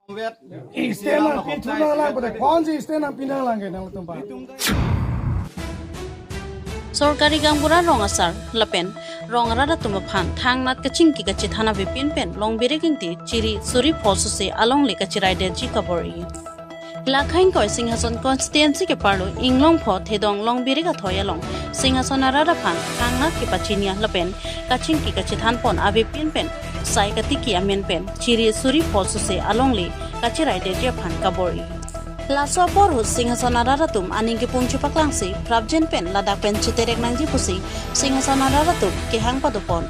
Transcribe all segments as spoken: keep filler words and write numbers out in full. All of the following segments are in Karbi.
Stand nangpi thu nanglang pute, konsi stand nangpi nanglang ke nangtum aphan. Sorkari gaonbura rong asar lapen rong arat atum aphan thangnat kachingki kachethan avepin pen Longbiri Ingti chiri suri pho sose alongle kachiraidetji kabor-i. Lakhang ingkoi Singhason constituency ke-arlo Inglongpho Thedong Longbiri Kathoi along Singhason arat aphan thangnat kepachini lapen kachingki kachethan pon avepin pen sai katiki amen pen chiri suri pho sose alongle kachiraidetji aphan kabor-i. Laso apor ahut Singhason arat atum aning kepung chepaklangsi prapjin pen ladak pen cheterek nangji pusi Singhason arat atum kehang padopon.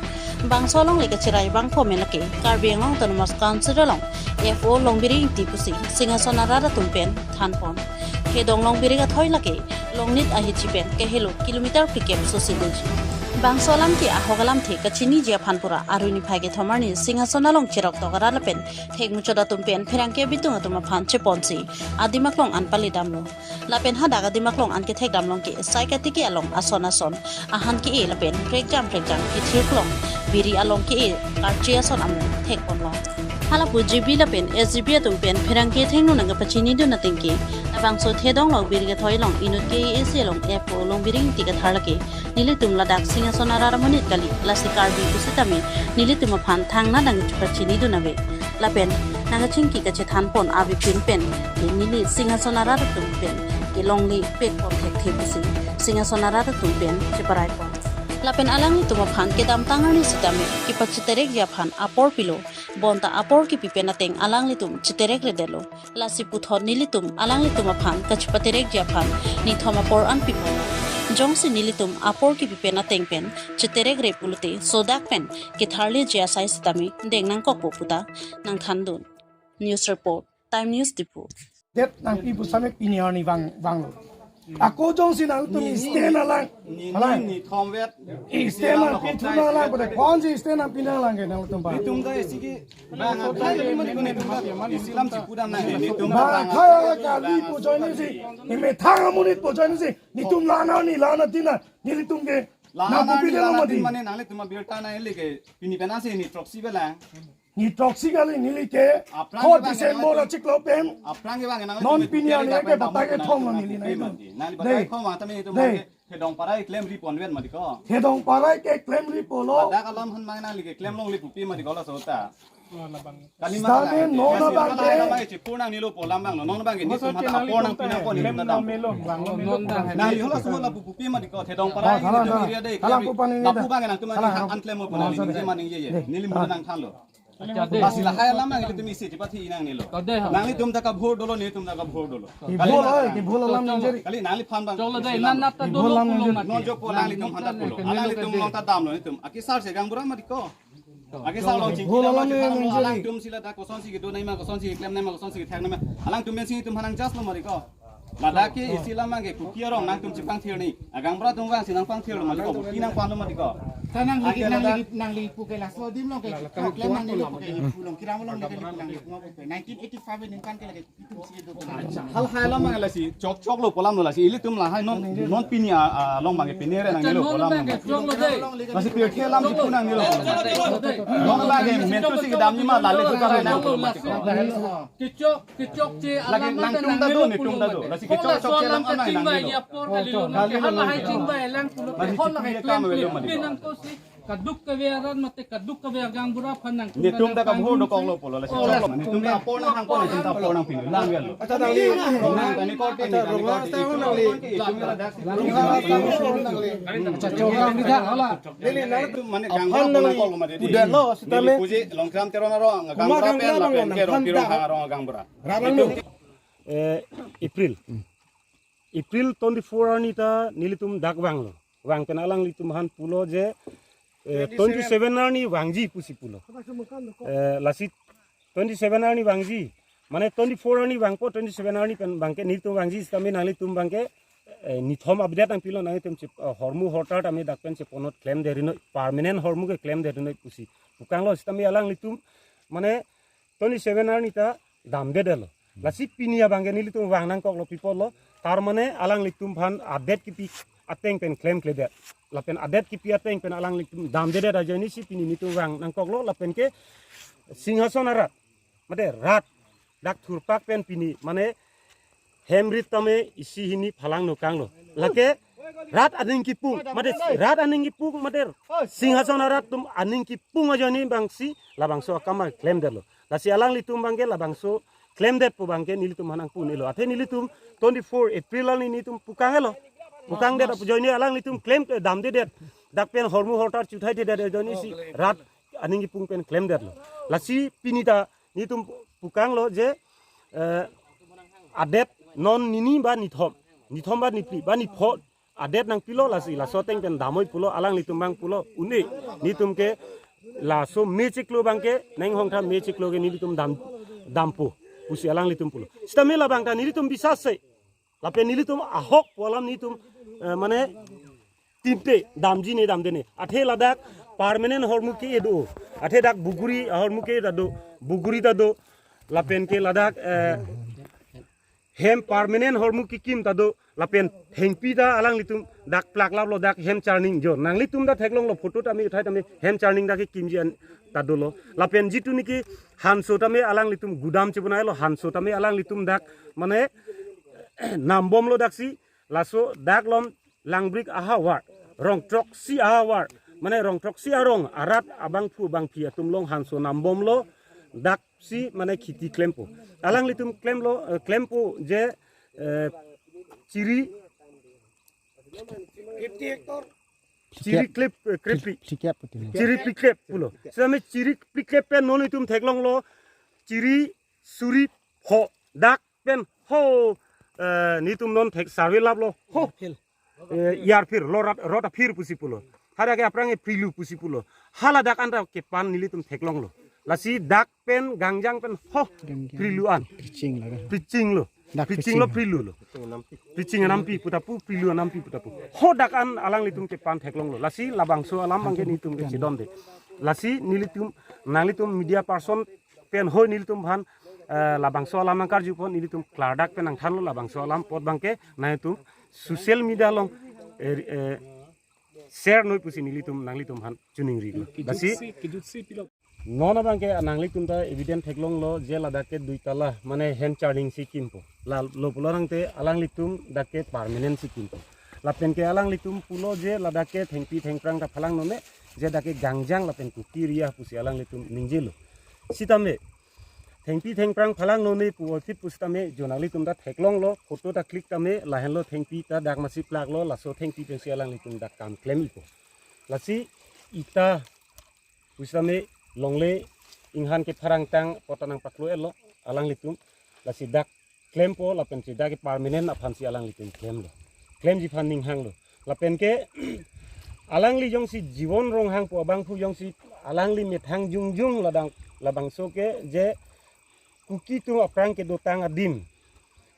Bangso alongle kachirai abangphu amen lake Karbi Anglong Autonomous Council along F O Longbiri Ingti pusi Singhason arat atum pen thanpon. Thedong Longbiri Kathoi lake Longnit ahithi pen kahelo kilometer phlikep sose doji. Bangso alam ke ahok alamthe kachiniji aphan pura arni niphai kethom arni Singhason along cheroktok arat lapen thekmuchot atum pen pherangke bitung atum aphan cheponsi adim aklong an palidamlo. Lapen hadak adim aklong an kethekdam along ke sai katiki along ason ason ahan ke-e lapen prekjam prekjam kethir klong biri along ke-e karche ason amung thekponlo. Hala pu G B lapen S G B atum pen pherangke thengno nangkepachinidun ateng ke labangso Thedong Longbiri Kathoi along inut ke-e isi along F O Longbiri Ingti Kathar lake nelitum ladak Singhason arat amonit kali, lasi Karbi pusitame nelitum aphan thangnat nangkepachinidun ave. Lapen nangkachingki kachethan pon avepin pen ke neli Singhason arat atum pen ke longle pekpon thekthe pusi Singhason arat atum pen cheparaipon. Lapen alanglitum aphan kedamtang arni sitame kepachiterekji aphan apor pilo, bonta apor kepi pen ateng alanglitum chiterekredetlo. Lasi puthot nelitum alanglitum aphan kachepaterekji aphan nithom apor an piponlo. Jongsi nelitum apor kepi pen ateng pen cheterekre pulote sodak pen ketharleji asai sitame deng nangkokpo puta nangthandun. News report, Time News Diphu. Det nangpi pusitame pini arni vang, vanglo. Ako jongsi nangtum stand alang, alang, stand nangpi thu nanglang pute, konsi stand nangpi nanglang ke nangtum aphan. Netum ta isi ke bang akhai amonit ko netum ta isi alam si pudam nang netum ta bang akhai kali pu ajoinesi, nemethang amonit pu ajoinesi, netum la-an arni la-an atin nang, nelitum ke la-an arni nangpupidetlo la-an atin mati. Mane nanglitum abirta nangli ke pini penang si ni throksi belang. Ni throksi kali neli ke. Aphrang four kevang December nang achiklo pen. Aphrang kevang nang non pini arni ke batai kethom lo neli nang. Nangli batai kethom atame netum dei. Thedong Parai klemri ponvet mati ko. Thedong Parai ke klemri polo. Ladak alam han mang nangli ke klem longle pupi mati ko laso ta. Kali sitame mang nang non ke. Abang ke. Alam ke chipur nangnelo pu alam abang lo. Non abang ke netum aphan apor nangpi nangpo netum ta dam. Nangli halaso hala pupi mati ko. Thedong Parai netum area dei. Kalang pu pani ni lapu da. Abang nangtum kalang an klem mo pu nangli. Sorry. Ningje ma ningje ye. Neli muda nangthanlo. Acha dei. Lasi lahai alam nangtum isi chepathi nangnelo. Kadei ha. Nanglitum ta kabhur dolo, netum ta kabhur dolo. Kibhur oi, kibhur alam nang jeri. Kali nangliphan abang. Cholo dei, nan nat ta dolo pulo mati. Non jo pu nanglitum aphan ta pulo. Alanglitum along ta damlo netum. Akesar se gaonbura mati ko. Akesar along chingki bhul alam nang jeri. Alangtum si ladak kosonsi kedo nangma, kosonsi keklem nangma, kosonsi kethek nangma. Alangtum pensi netum aphan nang-judge lo mati ko. Ladak ke isi alam abang ke Kuki arong nangtum chepangthir ni. Agaonbura atum vangsi nangpangthirlo mati ko, buki nangpanlo mati ko. Sa nangli, ake nangli, ladak nangli pu ke laso adim along ke, ka klem nangnelo pu ke, pu along kiram along ke, nangli pu ma pu ke. Nineteen eighty-five ningkan ke lake, itum si do ke. Halahai alam abang lasi, chokchoklo pu alam lo lasi, ilitum lahai non, non pini a, a, along abang ke pini re nangnelo pu alam lo mati. Choklo dei. Lasi pirthe alam si pu nangnelo pu alam mati. Non abang ke mentu si kedam ni ma lale tu ka nang pu alam mati ko. Kechok, kechokche lagi alam nangtum ta do, netum ta do. Lasi kechokchokche alam nang nanglo. Kali lo. Halahai chingvai alang pulo. Lasi hol chingvai klem kam avelo mati ko. Nangkosi kaduk kave arat mate kaduk kave agaonbura aphan nang. Netum ta kabhur dokoklo pulo. Lasi choklo. Netum ta apor nanghangpo, netum ta apor nangpilo. Lang galo. Acha, nangli. Nang tani korte ni, tani korte. Acha, choklo. Netum mane aphan gaonbura nang nangkoklo mati. Pudalo, sitame. Neli puji Longkam Teron arong, gaonbura pen lapen ke Rongpi Ronghang arong gaonbura. Rabang do. Eh, April. April twenty-four arni ta nelitum dak vanglo. Vang pen alanglitum aphan pulo je, eh, twenty-seven arni vangji pusi pulo. Eh, lasi twenty-seven arni vangji. Mane twenty-four arni vangpo, twenty-seven arni pen abang ke nelitum vangji sitame nanglitum abang ke, eh, nithom update nangpilo nanglitum chip, eh, hormu hortar tame dak pen cheponot klemdetrinoi, permanent hormu ke klemdetrinoi pusi. Pukanglo sitame alanglitum, mane twenty-seven arni ta damdedetlo. Lasi pini abang ke nelitum vang nangkoklo pi apotlo. Tar mane alanglitum aphan adet kipi ateng pen klemkledet. Lapen adet kipi ateng pen alanglitum damdedet ajoinesi pini nelitum vang nangkoklo lapen ke Singhason arat. Mate rat. dak thurpak pen pini mane hem rit tame isi hini phalang nokanglo. Lake rat aning kipung mate, rat aning kipung mate, Singhason arat atum aning kipung ajoine abangsi labangso akam klemdetlo. Lasi alanglitum abangke labangso klemdet pu abangke nelitum aphan nangpu-un-elo. Athe nelitum twenty-four April arni nelitum pukanglo. Pukangdet ajoine alanglitum klem, eh, damdedet. Dak pen hormu hortar chuthaithedet ajoine si rat aning kipung pen klemdetlo. Lasi pini ta nelitum pukanglo je, eh, adet non nini ba nithom, nithom ba niphli ba nipho adet nangpilo, lasi laso ateng pen damnoi pulo, alanglitum abang pulo, un-e, nelitum ke laso mechiklo abangke, Neng Hongthar mechiklo ke nelitum dam, dampo pusi alanglitum pulo. Sitame labang ta nelitum bisas se, lapen nelitum ahok pu alam nelitum, eh, mane timte damji ne damde ne. Athe ladak permanent hormu ke-e do. Athe dak buguri ahormu ke-e ta do. Buguri ta do. Lapen ke ladak, eh, hem permanent hormu kekim ta do. Lapen thengpi ta alanglitum dak plak laplo, dak hem charning jo. Nanglitum ta theklonglo, photo tame uthai tame hem charning dak kekimji an ta dolo. Lapen jitu niki hanso tame alanglitum gudam chibonailo, hanso tame alanglitum dak mane nambomlo daksi. Laso dak lom Langbrik ahavar, rong throksi ahavar, mane rong throksi arong arat abangphu bangphi atum along hanso nambomlo, daksi mane khiti klempo. Alanglitum klemlo, eh, klempo je, eh, chiri, chiri klep, eh, krepi. Phlikep putin. Chiri phlikep pulo. Sitame chiri phlikep pen non itum theklonglo, chiri suri pho dak pen ho, eh, nelitum non thek survey laplo. Ho. Eh, yarphir, lo rat, rot aphir pusi pulo. Hadak ke aphrang ke prilu pusi pulo. Hala dak an ta kepan nelitum theklonglo. Lasi dak pen gangjang pen ho, gangjang. Prilu an. Priching laga. Priching lo. Dak priching lo, priching. Prilu lo. Priching anampi pu ta pu, prilu anampi pu ta pu. Ho dak an alanglitum kepan theklonglo. Lasi labangso alam abangke nelitum ke chedonde. Lasi nelitum, nanglitum media person pen hoi nelitum aphan, eh, labangso alam nangkarju apot nelitum klardak pen nangthanlo, labangso alam apot abangke nanglitum social media along, eh, eh, share noi pusi nelitum nanglitum aphan choningrilo. Lasi non abangke nanglitum ta evident theklonglo je ladak ke dui tala mane hem charning si kimpo. Lalo pulo tangte alanglitum dak ke permanent si kimpo. Lapen ke alanglitum pulo je ladak ke thengpi thengphrang ta phalang none, je dak ke gangjang lapen Kuki area pusi alanglitum ningjelo. Sitame thengpi thengphrang phalang none pu ophit pusitame jo nanglitum ta theklonglo, photo ta click tame lahenlo, thengpi ta dak masi plaklo, laso thengpi pensi alanglitum dak kam klem-ipo. Lasi ita pusitame longle inghan ke pharang tang apot ta nangpaklo-etlo alanglitum. Lasi dak klempo lapen si dak ke permanent aphansi alanglitum klemlo. Klemji aphan ninghanglo. Lapen ke alangli jongsi Jiwon Ronghang pu abangphu jongsi alangli methang jongjong ladak labangso ke je Kuki atum aphrang kedotang adim.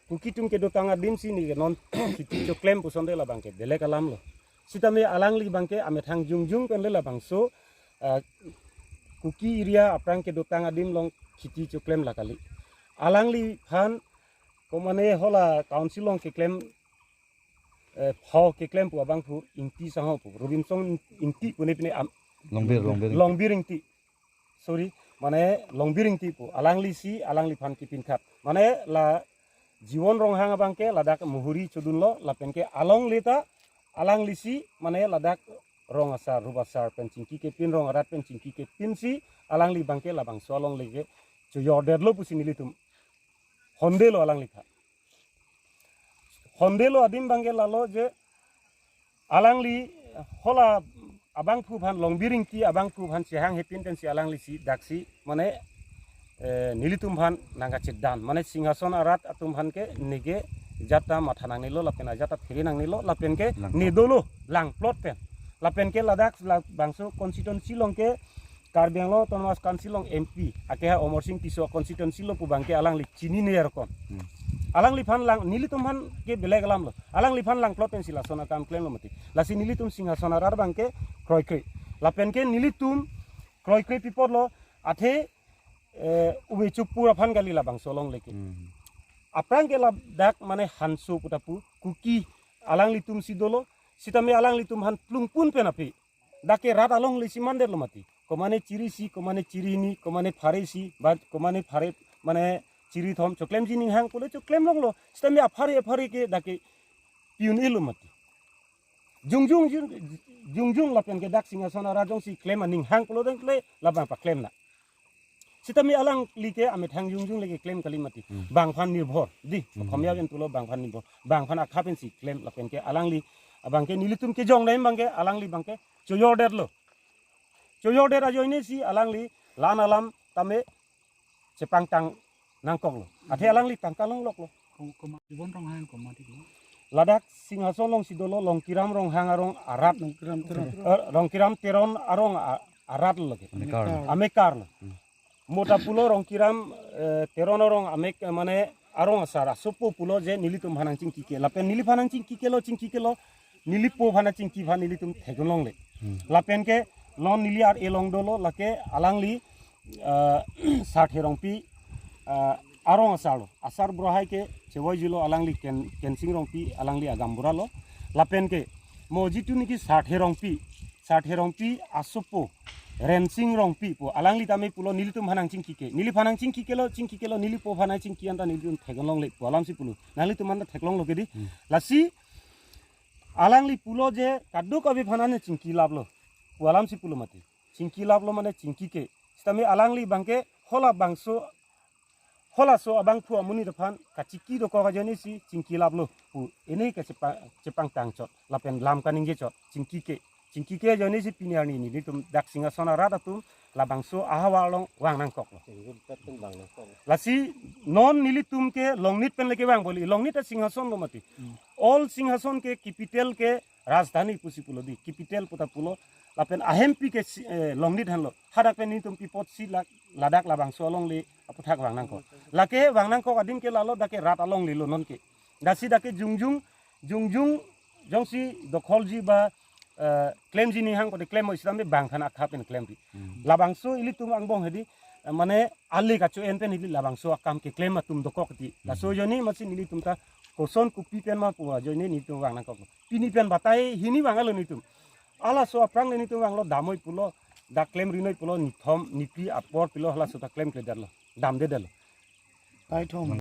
Kuki atum kedotang adim si neke non khiti choklem pusonte labangke belek alamlo. Sitame alangli abangke amethang jongjong pen le labangso, ah, Kuki area aphrang kedotang adim along khiti choklem la kali. Alangliphan komane hala council along keklem, eh, pho keklem pu abangphu Ingti sangho pu, Robinson Ingti pu ne pine am-, Longbir, Longbir. Longbir Ingti. Sorry, mane Longbir Ingti pu. Alangli si, alangliphan kepinthat. Mane la Jiwon Ronghang abangke ladak muhuri chodunlo, lapen ke alongle ta alangli si, mane ladak rong asar, rup asar pen chingki kepin, rong arat pen chingki kepin si, alangli abangke labangso alongle ke choyordetlo pusi nelitum hondelo alangliphan. Hondelo adim abangke lalo je alangli hala abangphu aphan, Longbir Ingti abangphu aphan chehang hepin pensi alangli si daksi mane, eh, nelitum aphan nangkachedan, mane Singhason arat atum aphan ke neke ajat ta matha nangnelo lapen ajat ta phere nangnelo lapen ke langplot, ne dolo langplot pen. Lapen ke ladak labangso constituency along ke Karbi Anglong Autonomous Council along M P, akeha Amarsing Tisso constituency lo pu abangke alangli chinine erkon. Hmm. Alangliphan lang, nelitum aphan ke belek alamlo. Alangliphan langplot pensi lason akam klemlo mati. Lasi nelitum Singhason arat abangke kroikre. Lapen ke nelitum kroikre pi apotlo, athe, eh, ove chupur aphan kali labangso alongle ke. Hmm. Aphrang ke ladak mane hanso pu ta pu, Kuki alanglitum si dolo, sitame alanglitum aphan plungpun pen aphi dak ke rat alongle si mandetlo mati. Komane chiri isi, komane chiri hini, komane phare isi, ba komane phare, mane chiri thom, choklemji ninghang pulo, choklem longlo. Sitame aphari aphari ke dak ke pi-un-elo mati. Jongjung, jung, jongjung lapen ke dak Singhason arat jongsi klem aninghang pulo tangte labang paklem na. Sitame alangli ke amethang jongjung le keklem kali mati. Hmm. Bangphan nirbhor. Di, Hmm. Okhomia pen pulo bangphan nirbhor. Bangphan akha pensi klem lapen ke alangli abang ke nelitum kejong dam abang ke alangli abang ke choyordetlo. Choyordet ajoine si alangli la-an alam tame chepangtang nangkoklo. Athe alangli tangka longloklo. Kom-, koma, Ibon Ronghang koma di lo. Ladak Singhason alongsi dolo Longkiram Ronghang arong arat. Longkiram Teron. Eh, Longkiram Teron arong a-, arat lo ke. Amekar. Amekarlo. Hmm. Mo ta pulo Longkiram, eh, Teron arong amek, eh, mane arong asar asopo pulo je nelitum aphan nangchingki ke. Lapen neliphan nangchingkikelo, chingkikelo, nelipo aphan nangchingki aphan nelitum thek-un longle. Hmm. Lapen ke non neli ar-e along dolo lake alangli, eh, Sarthe Rongpi, eh, arong asarlo. Asar brohai ke chevoijilo alangli Ken-, Kensing Rongpi alangli agaonbura lo. Lapen ke mo jitu niki Sarthe Rongpi, Sarthe Rongpi asopo Rensing Rongpi pu alangli tame pulo nelitum aphan nangchingki ke. Neliphan nangchingkikelo, chingkikelo, nelipo aphan nangchingki anta nelitum thek-un longle pu alamsi pulo. Nanglitum anta theklonglo ke di. Hmm. Lasi alangli pulo je kadokave aphan nangchingkilaplo pu alamsi pulo mati. Chingkilaplo mane chingki ke. Sitame alangli abang ke halabangso, halaso abangphu amonit aphan kachingki dokok ajoine si chingkilaplo pu. Ini ke chepa-, chepangtang chot. Lapen lam kaningje chot. Chingki ke. Chingki ke ajoine si pini arni nelitum dak Singhason arat atum labangso ahavar along vang nangkoklo. Lasi non nelitum ke Longnit pen le kevang boli. Longnit ta Singhason lo mati. Hmm. All Singhason ke capital ke rajdhani pusi pulo di. Capital pu ta pulo. Lapen ahempi ke si, eh, Longnit henlo. Hadak pen nelitum pi apotsi la-, ladak labangso alongle aputhak vang nangkok. Lake vang nangkok adim ke lalo dak ke rat alonglelo non ke. Lasi dak ke jongjung, jongjung jongsi dokholji ba, eh, klemji ninghang kote klem mo, sitame bangphan akha pen klemri. Hmm. Labangso ilitum angbong hedi, eh, mane ale kacho-en pen hedi labangso akam keklem atum dokok di. Laso Hmm. ajoine masi nelitum ta koson kopi pen ma pu ajoine nelitum vang nangkok. Pini pen batai hini vanglo nelitum. Halaso aphrang le nelitum vanglo damnoi pulo, dak klemrinoi pulo, nithom, niphli apor pilo halaso ta klemkledetlo. Damdedetlo. Kaithom.